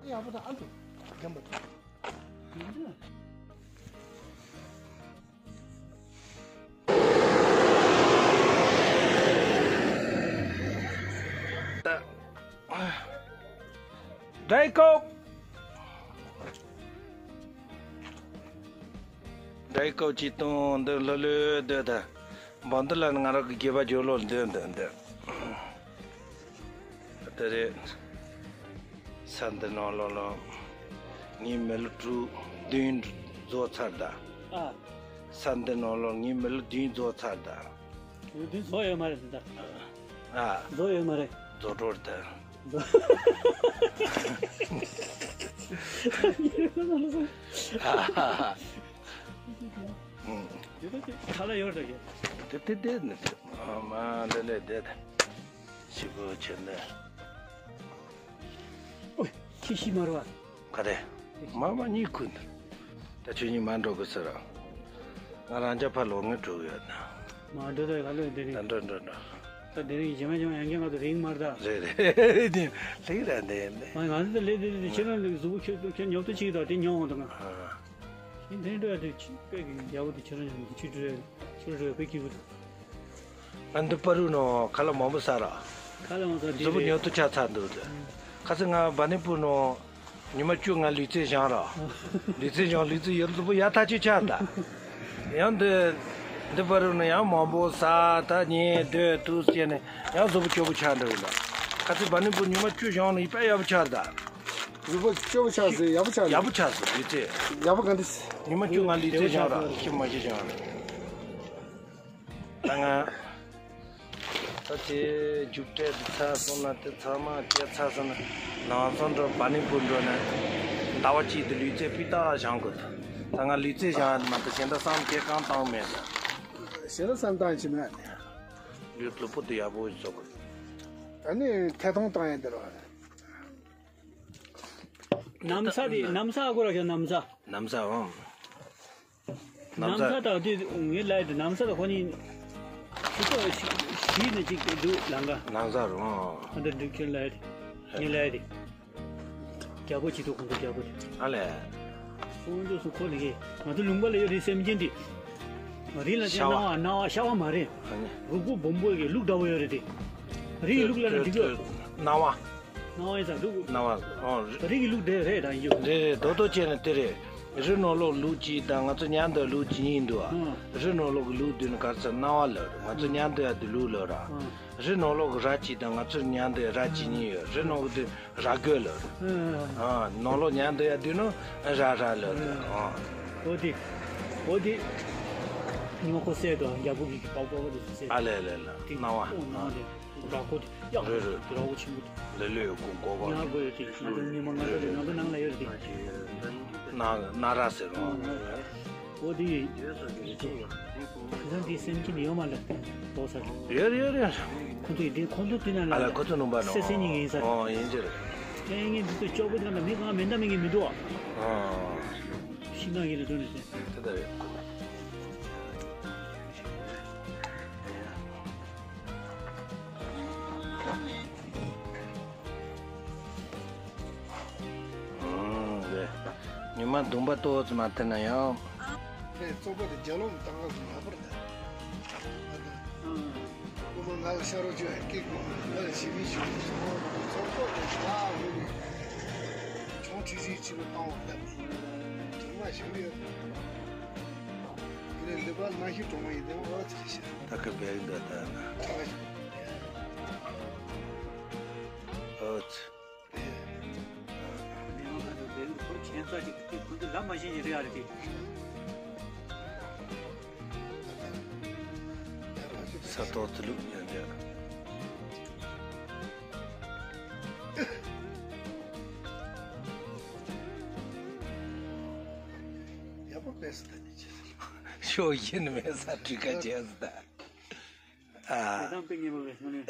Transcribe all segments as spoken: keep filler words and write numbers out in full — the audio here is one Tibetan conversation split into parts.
ཡག་པོ་དང་ཨ་འདུག་འཇམ་པོ་འདུག་ད་ཡིན་ཀོ། འདྲ་ཡི་སྐབས་ཅིག་བཏང་འདི་ལྷོད་ལྷོད་སྡོད་ད། འབངས་འདི་ལ་ང་རང་གི་སྒལ་པ་སྦྱོར་ལོག་འདོན་འདོན་འདོན། དེ་རེད། ས་འདི་ནང་ལོགས་ལ་ངའི་མི་ལོ་དྲུག་བདུན་རྫོགས་ཚར་ད། ཨ། ས་འདི་ནང་ལོགས་ངའི་མི་ལོ་བདུན་རྫོགས་ཚར་ད། ལོ་བདུན་རྫོགས་ཡོད་མ་རེད་ད། ཨ། རྫོགས་ཡོད་མ་རེད། རྫོགས་འགྲོ་རེད་ད། རྫོགས། ཁ་ལ་ཡོད་རེད་ད། དེ་དེ་དེ་ནི་དེ་མ་ལེ་ལེ་དེ་དེ་ཞིག་གོ་ཆེ་ནས། ཨོ། ཁྱི་ཤི་མ་རུ་བ། ག་རེ། མ་མ་གཉིད་ཁུག་འདུག་ད་ཁྱོད་གཉིས་མ་འགྲོ་དགོས་ཟེར་ར། ང་རང་ཅག་ཕར་ལོག་ངས་འགྲོ་གི་ཡོད་ན། མ་འགྲོ་ད་ག་ལོས་དེ་རིང་། ད་འགྲོ་འགྲོ་འགྲོ། ད་དེ་རིང་ཇེ་མ་ཇེ་མ་ཡང་ཁྱེད་ང་ཚོ་རིང་མར་ད། རེད་རེད་དེ་ལྷིག་ར་འདི་འདི། ང་ང་ཚོ་ད་ལས་དེ་དེ་ཁྱེད་རང་ལས་གཟུགས་པོ་ཁྱོད་ཁྱོད་ཉོབ་ཏོ་ཅིག་ད་དེ་ཉོ་འོང་ད་ང་། ཨ། ཁྱེད་འདི་འགྲོ་ཡ་དེ་ཅི་དཔེ་གི་རྒྱལ་པོ་དེ་ཁྱེད་རང་ཉོ་འདི་ཅི་འགྲོ་ཡ་ཁྱེད་རང་འགྲོ་ཡ་དཔེ་སྐྱིད་པོ་འདུག་ང་འདི་པ་རུ་ནོ་ཁ་ལ་མང་པོ་ཟ་ར། ཁ་ལ་མང་ཟ་དེ་གཟུགས་པོ་རེད། ཉོབ་ཏོ་ཆགས་ཚར་འདུག་ད། ཁ་སང་ང་བ་ནི་པུ་ནོ། ཉི་མ་བཅུ་ང་ལུས་རྩལ་སྦྱངས་ར། ལུས་རྩལ་སྦྱངས་ལུས་རྩལ་ཡོད་མཛུབ་པོ་ཡག་ཐག་ཆོད་ཆགས་ད། ཡང་འདི། འདི་པ་རུ་ནི་ཡང་མང་པོ་ཟ་ད་ཉལ་སྡོད་དུས་བྱས་ནས་ཡང་གཟུགས་པོ་སྐྱོ་པོ་ཆགས་འགྲོ་གི་ལ། ཁ་སང་བ་ནི་པུ་ཉི་མ་བཅུ་སྦྱངས་ནས་ཡིད་དཔལ་ཡག་པོ་ཆགས་ད། གཟུགས་པོ་སྐྱོ་པོ་ཆགས་ཟེར་ཡག་པོ་ཆགས་ཡག་པོ་ཆགས་སོང་ལུས་རྩལ། ཡག་པོ་ག་འདི། ཉི་མ་བཅུ་ང་ལུས་རྩལ་སྦྱངས་ར་ཁྱི་མ་ཤི་སྦྱངས་ར། ད་ང་། ད་དེ་རྒྱུགས་སྤྲད་དེ་ཚར་སོང་ན་དེ་ཚང་མ་སྤྲད་ཚར་སོང་ན་ནང་སོང་འགྲོ་བ་ནི་བུ་འགྲོ་ན་ཟླ་བ་གཅིག་དེ་ལུས་རྩལ་སྤུས་དག་སྦྱང་དགོས། ད་ང་ལུས་རྩལ་སྦྱང་ཡ་མ་གཏོགས་གཞན་དག་བསམ་སྐྱེ་གང་བཏང་མེད། གཞན་དག་བསམ་བཏང་ཡ་ཅི་མེད། ལུས་ལུས་པོ་དེ་ཡག་པོ་བཟོ་དགོས། ད་ནི་ཐད་གཏོང་བཏང་ཡ་དེ་རེད་བ། ནམ་ས་དེ་ནམ་ས་ཨ་ཁུ་ར་ཁྱོད་ནམ་ས། ནམ་ས་འོང་། ནམ་ས་དང་དེ་ངའི་ལའི་དེ་ནམ་ས་དང་ཁོ་གཉིས་ཁྱི་ཚོ་ཞིག་ཞིག་ནས་ཅིག་འདུག་ལང་ག་ནམ་ས་རུང་། ཨ་འདྲ་འདུག་ཁྱོད་ལའི་དེ་ངའི་ལའི་དེ་རྒྱ་སྒོ་ཅིག་འདུག་ཁོང་ཚོ་རྒྱ་སྒོ་དེ། ཨ་ལས། ཁོང་ཚོ་སུ་ཁོ་ལི་གེ་ང་ཚོ་ལུང་པ་ལ་ཡོད་རེད་སེམས་ཅན་དེ། རི་ལ་ཅན་ཤ་བ། སྣང་བ་སྣང་བ་ཤ་བ་མ་རེད། ཨ་ནི། རུས་ཁུག་སྦོམ་པོ་གི་ལུག་འདྲ་བོ་ཡོད་རེད་དེ། རི་ཡི་ལུག་ལ་ལ་འདི་གོ། སྣང་བ། སྣང་བ་ཡིན་ཙང་ལུག་སྣང་བ། ཨོ། རི་གི་ལུག་དེ་རེད་ད་ཡིན་རྒྱུ། རེད་རེད་རྡོག་རྡོག་བྱས་ནས་དེ་རེད། རི་ནང་ལོགས་ལུག་གཅིག་དང་ང་ཚོ་ཉལ་འདོད་ལུག་གཅིག་གཉིས་འདུག་ཨ། ཨང་། རི་ནང་ལོགས་ཀྱི་ལུག་དེ་ནི་ག་རེ་ཟེར་སྣང་བ་ལབ་རེད། ང་ཚོ་ཉལ་འདོད་ཡ་དེ་ལུག་ལབ་ར། ཨང་། རི་ནང་ལོགས་ཀྱི་ར་གཅིག་དང་ང་ཚོ་ཉལ་འདོད་ཡ་ར་གཅིག་གཉིས་ཡོད། རི་ནང་གི་དེ་ར་རྒོད་ལབ་རེད། ཨང་། ཨང་། ནང་ལོགས་ཉལ་འདོད་ཡ་དེ་ནི་ར་ར་ལབ་རེད། ཨང་། ཨང་། འོ་དེ། འོ་དེ། ཉོ་ཁོ་སད་དོ་རྒྱ་པོ་གི་པགས་པགས་པ་དེ་སད། ཨ་ལས་ལས་ལས། དེ་སྣང་བ། ཨོ་སྣང་བ་དེ། ར་ཁོ་དེ་ཡག་རེད་རེད། དེ་ར་ཁོ་ཆེན་པོ་དེ། ལེ་ལོས་ཡོད་ཀུན་གོ་བ། ཉག་དགོས་ཡོད་དེ་ང་ཚོ་ཉི་མ་ང་ཚོ་རེད་ང་ཚོ་ནང་ལ་ཡོད་རེད་དེ། ན་ན་ར་ཟེར་རོ། ཨོ་དེ་ཡོད། དེ་ཚང་དེ་སེམས་ཅན་ཡོད་མ་ལ་ལོ་ས་རེད། ཡོད་རེད་ཡོད་རེད། ཁོ་ཚོ་ཡི་དེ་ཁོ་ཚོ་དེ་ན་ལ་ཨ་ལ་ཁོ་ཚོ་ནང་པ་ནོ། སེ་སེ་ཉིན་ཡིན་ས་རེད། ཨོ་ཡིན་གྱི་རེད། ཨེ་ངས་འདི་ཚོ་ཅོག་པོ་དེ་ན་མི་གང་མེད་འདའ་མི་ངས་མི་འདུག་ཨ། ཨོ། ཤིང་ནགས་ཡིན་ལ་འགྲོ་ནས་ཟེར། དེ་ལྟར་རེད། ཉི་མ་གདོང་པ་ཏོག་ཙམ་མ་ཐེབས་ན་ཡང་། རེད། བཙོག་པ་དེ་རྒྱ་ལོ་མི་བཏང་ག་ཟེར་ལབ་པ་རེད། ཨ་ད། ཨུ་མ་ང་ལ་ཤ་རོགས་བྱོས་སྐད་དགོས། ང་ལ་ཞི་མི་ཞུ་སོང་། བཙོག་པ་དེ་ད་འོ་ནི་ཆུང་ཁྲི་ཁྲི་ཆི་མོ་བཏང་བ་ལབ་ནི་དྲི་མ་ཞིག་ཡོད། དེ་ནས་འདི་པར་ནང་བཞིན་གྲོང་མ་ཡིན་དེ་འོ་ཙི་ཞིག་ད་ག་བེག་འདི་ད་ན། ཁྲ་ཞིག་ཨོ་ཙི། ཁྱེད་ཚོ་ཅིག་ཁོ་ཚོ་ལབ་མ་ཤེས་ཀྱི་རེད་ཨ་རེད་དེ། ས་ཐོག་ཏུ་ལུག་ཡང་འདྲ། ཡག་པོ་དཔེ་སུ་ད་ནི་ཅི། ཤོག་ཡིན་མེད་ས་དྲི་ཁ་བྱས་སུ་ད། ཨ། དེ་དང་དཔེ་ཉེ་བོ་རེད་ངོ་ནས།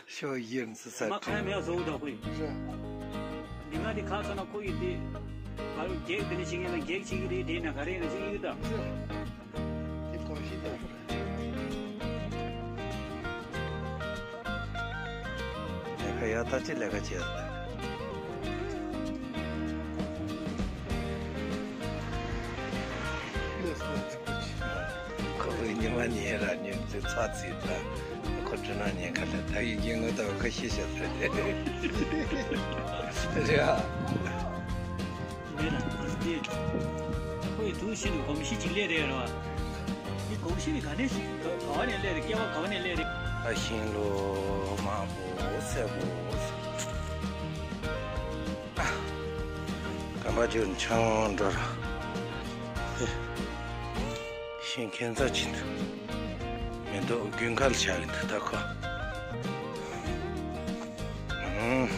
ཤོ་ཡིན་ཙི་ས་མ་ཁ་ཡ་མེ་ཡ་བཟོ་བོ་དང་ཁོ་ཡིན། མི་ང་དེ་ཁ་ཚ་ན་ཁོ་ཡིན་དེ། ང་རུ་གེགས་དེ་ནས་ཤི་ངེས་ན་གེགས་ཤིག་རེད་དེ་ན་ག་རེ་ཡིན་ན་ཤི་ངེས་དང་། དེ་གོམས་གཤིས་ཡག་པོ་རེད། ལས་ཀ་ཡག་ཐག་ཆོད་ལས་ཀ་བྱས་ཡོད། ཉན་ར་ཉན་ཚེ་ཚ་ཚིག་ད་ཁོ་སྤྲིན་ནག་ཉན་ཁ་ལ་ད་ཡི་རྒྱན་ངོ་ད་ཁ་ཤས་ཤ་ཚ་རེད་ཨ། རེད་ལ་འདི་ཁོའི་དུག་ཤི་ནས་གོམས་གཤིས་ཅིག་སླེབས་རེད་ར། འདི་གོམས་གཤིས་ནི་ག་ནས་ཤི་ག་བ་ནས་སླེབས་རེད་སྐྱེ་བ་ག་བ་ནས་སླེབས་རེད། ཨ་ཤིང་ལོ་མང་པོ་སེར་པོ། སྐམ་པ་ཅིག་ཆང་འགྲོ་ར། ཤིང་ཁྱད་མཚར་ཅིག་འདུག་མེ་ཏོག་དགུན་ཁ་ལ་ཆགས་ཀྱི་འདུག་ད་ཁོ། ཨང་།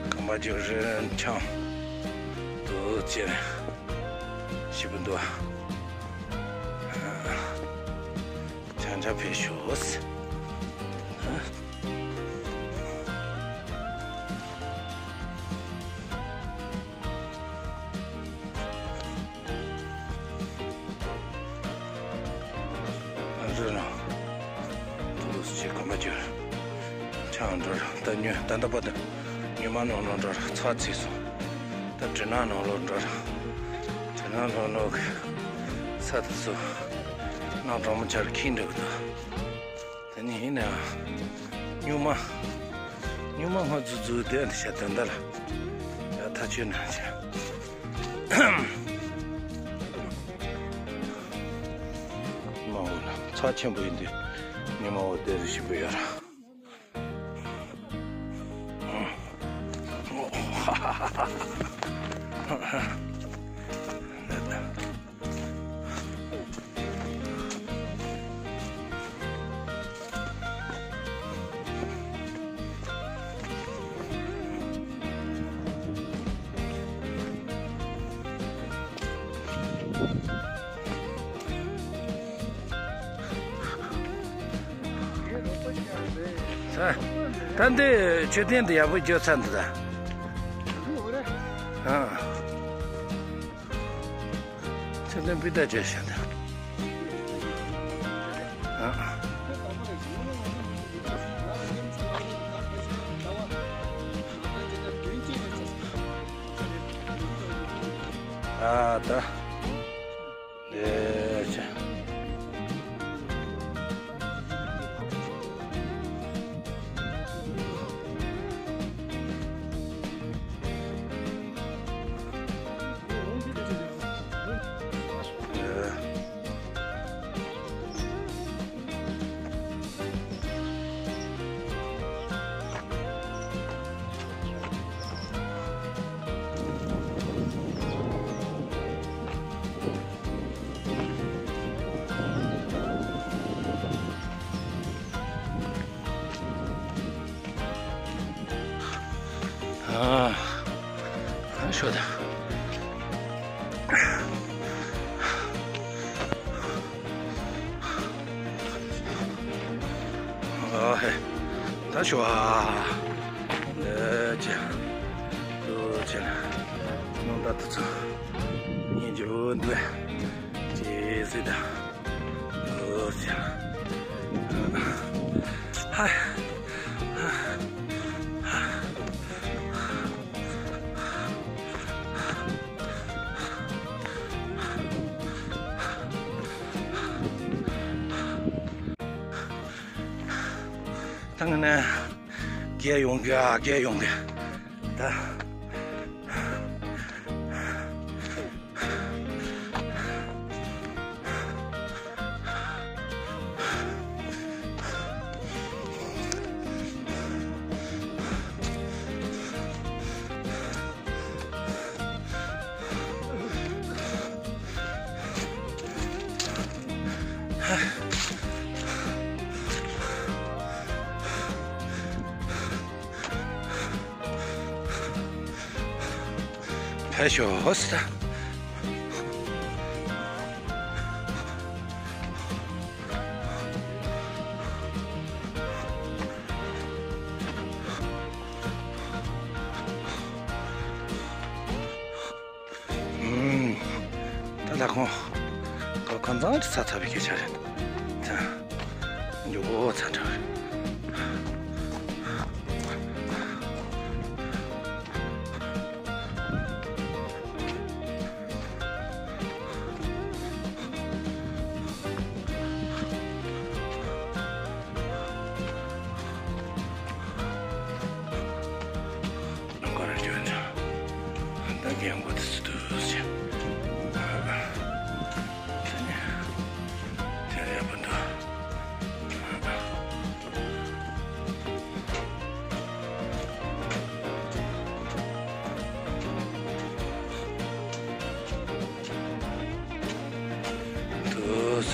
སྐམ་པ་ཅིག་རེད་ཆང་དུ་ཅེར་ཞིབ་འདུག་ཆང་ཆང་ཕེབས་ཤོག་རེད་ལ། དུ་ཅེ་གོམ་པ་ཅིག་ཆང་འགྲོ་ར་ད་ཉོ་ད་ལྟ་བར་དུ་ཉི་མ་ནང་ལོག་འགྲོ་ར་ཚ་ཚིག་སོང་། ད་དྲི་ནག་ནང་ལོག་འགྲོ་ར། དྲི་ནག་ནང་ལོག་གི་ས་དེ་ཚོ་གནམ་གྲང་མོ་ཆར་ཁེངས་འགྲོ་གི་འདུག་ད་ནི་ཡིན་ནའང་སྨྱུག་མ་སྨྱུག་མ་སྔོ་ཙུག་ཙུག་བསྡད་འདི་ཤ་དོན་དག་ལ་ཡ་ཐག་ཆོད་ན་ཆ། མ་འོ་ལ་ཚ་ཆེན་པོ་ཡིན་དུས་ཉི་མ་འོ་བསྡད་རུ་ཞིག་པོ་ཡོད་ར། ད་འདི་མཆོད་རྟེན་འདི་ཡག་པོ་བརྗོད་ཚར་འདུག་ད། ཨ། མཆོད་རྟེན་སྤུས་དག་བརྗོད་བཞག་འདུག་ཨ། ཨ་ད། ལས་བྱ། ཨ། ཨ་ཤོ་ད། ཨ་ཧེ། ད་ཤོ་ཨ། ཨེ་ཅེ། ཨོ་ཅེ་ན། ནོ་ད་ད་ཚོ། ཉིན་རྒྱུན་འདུག་ཅེས་ཟེར་ད། ཨོ་ཅེ་ན། ཧ། ད་ང་ནས་རྒྱལ་ཡོང་གི་ཨ་རྒྱལ་ཡོང་གི་ད། ཕེབས་ཤོག་ཟེར། ཨུམ། ད་ལྷ་ཁང་། ཁོ་ཁང་ཚང་གི་ཚ་ཚ་བའི་སྐད་ཆ་རེད། ད། མགྱོགས་པོ་ཚ་དྲགས་རེད།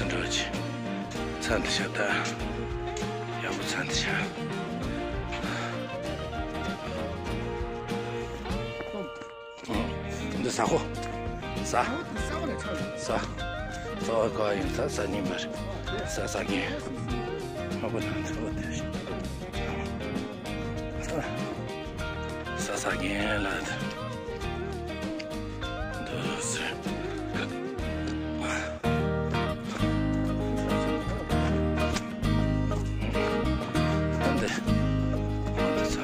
འགྲོ་ཅི། ཚན་དུ་ཤ་ད། ཡག་པོ་ཚན་དུ་ཤ། འདི་ཟ་ཁོ། ཟ། ཟ། ཟ་བ་ག་ཡིན་ཟ་ཟ་ཉིན་པར། ཟ་ཟ་གིན། ཧ་གོ་དང་ཚ་བ་དེ། ཟ་ཟ་གིན་ལ། འདི་ཟ། འདི། འདི་ཟ།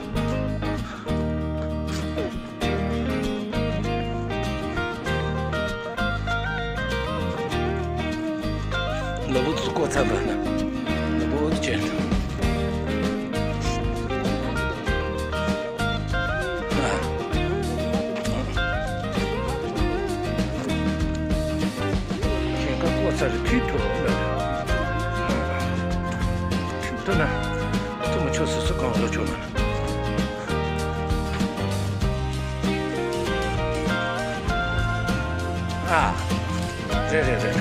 ལོ་བུ་ཚོ་བཀོད་ཚར་བ་ན། ལོ་བུ་ཅན། ཨ། ཞིང་ཁ་བཀོད་ཚར་དུས་ཐུག་ལ། ཐུག་ཐུག་ན། ཐུག་མ་ཆོག་སུ་སུ་གང་ལོ་ཆོག་མ། ཨ། རེད་རེད་རེད།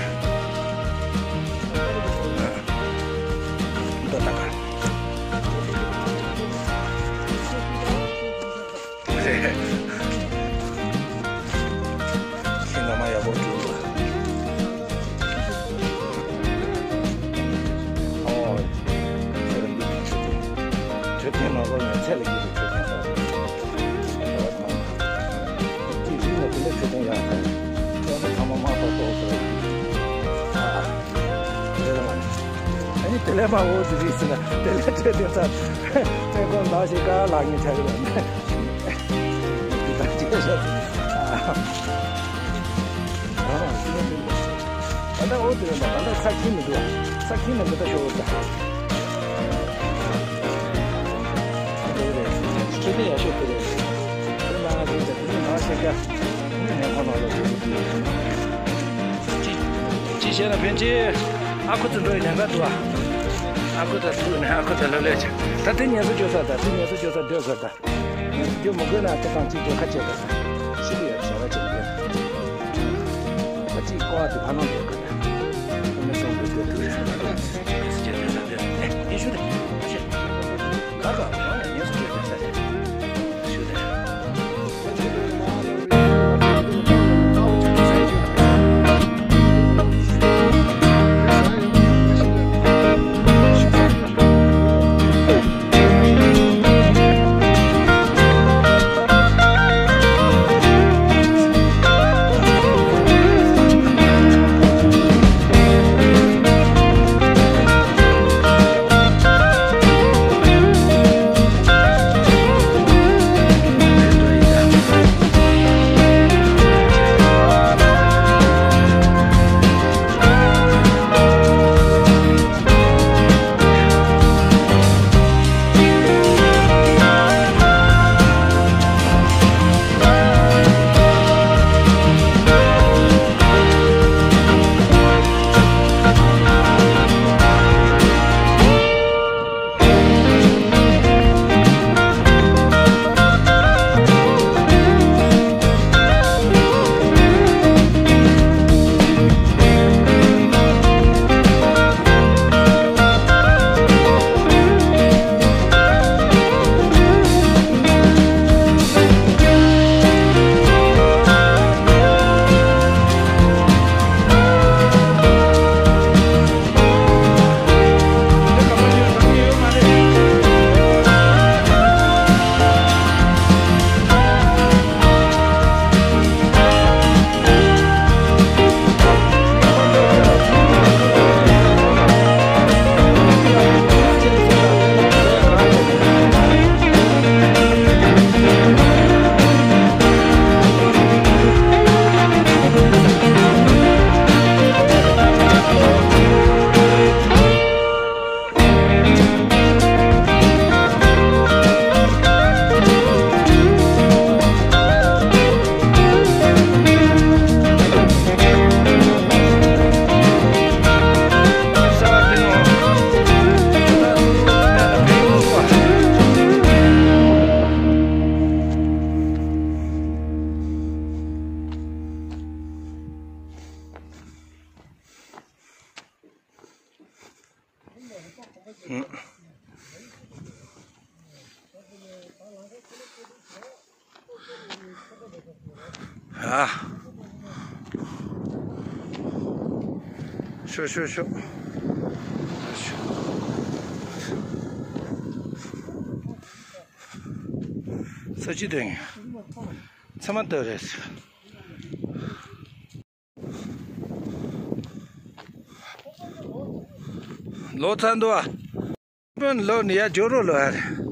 འདི་ལྟ་ག་རེད། ཁྱེད་རྣམ་པ་ཡག་པོ་བྱུང་འདུག་ཨོ། འཕྲོད་བསྟེན་མ་དགོས་ནས་ཚད་ལས་བརྒལ་བའི་འཕྲོད་བསྟེན་དང་། ཅིག་རིག་ནས་དེ་འདྲ་འཕྲོད་བསྟེན་ཡག་དང་། ཡང་ན་ཚང་མ་དམག་ཐོག་ཏོག་ཏོག་ཡིན། ཨ། རེད་ལ་མ་རེད། ཨ་ནི་དེ་ལས་མ་འོ་དེ་རིགས་ཟེར་ན་དེ་ལས་འཕྲོད་བསྟེན་ཚར། ཚེ་གོང་ཟླ་ཞིག་ཀ་ལག་གཉིས་ཐལ་རེད་པ། འདི་དང་ཅི་བྱ་ཟེར། ཨ། ད་ལྟ་འོ་དེ་རེད་པ། ད་ལྟ་ས་ཁྱིམ་མི་འདུག་ས་ཁྱིམ་ནས་འདི་ལྟ་ཤོར་བ་ད། འདི་རེད། ཁྱེད་དེ་ཡག་ཤོས་དེ་རེད། དེ་མ་ང་ཟིག་ད་དེ་ནི་མ་ཤེས་ཀ་ནི་ནས་ཁོ་ནང་ལ་ཅི་ཅི་བྱས་ན་ཕན་ཆེ། ཨ་ཁུ་ཚོ་འགྲོ་ཡི་ལན་ཁ་འདུག་ཨ། ཨ་ཁུ་ཚོ་ཐུག་ནས་ཨ་ཁུ་ཚོ་ལ་ལས་ཆེ། ད་དེ་ངལ་གསོ་བཅོ་ས་ད་དེ་ངལ་གསོ་བཅོ་ས་སྡོད་དགོས་ད། རྒྱུ་མི་དགོས་ན་ཁྱེད་རང་གཅིག་པོ་ཁ་ཆད་དང་། ཤི་གི་ཡོད་བྱ་བ་ཆེན་པོ་ཡོད། ཁ་གཅིག་ཀོ་བ་དེ་ཕ་ནང་སྡོད་དགོས་ན། ཁོ་མི་སོང་དགོས་སྡོད་ཐུབ་རེད། ངས་ཤུ་དེ་ཨ་ཤེ། ག་ག་ང་ཡང་ངས་སུ་སྐྱོད་དེ་ས་རེད། ཤུ་དེ། ཨ། ཤོ་ཤོ་ཤོ། ས་ཅི་དེང་། ཚ་མ་ལྟ་རེད། ལོ་ཚ་འདུག་ཨ། དཔོན་ལོ་ནི་ཡ་ཇོ་རོ་ལོ་ཨ་རེད།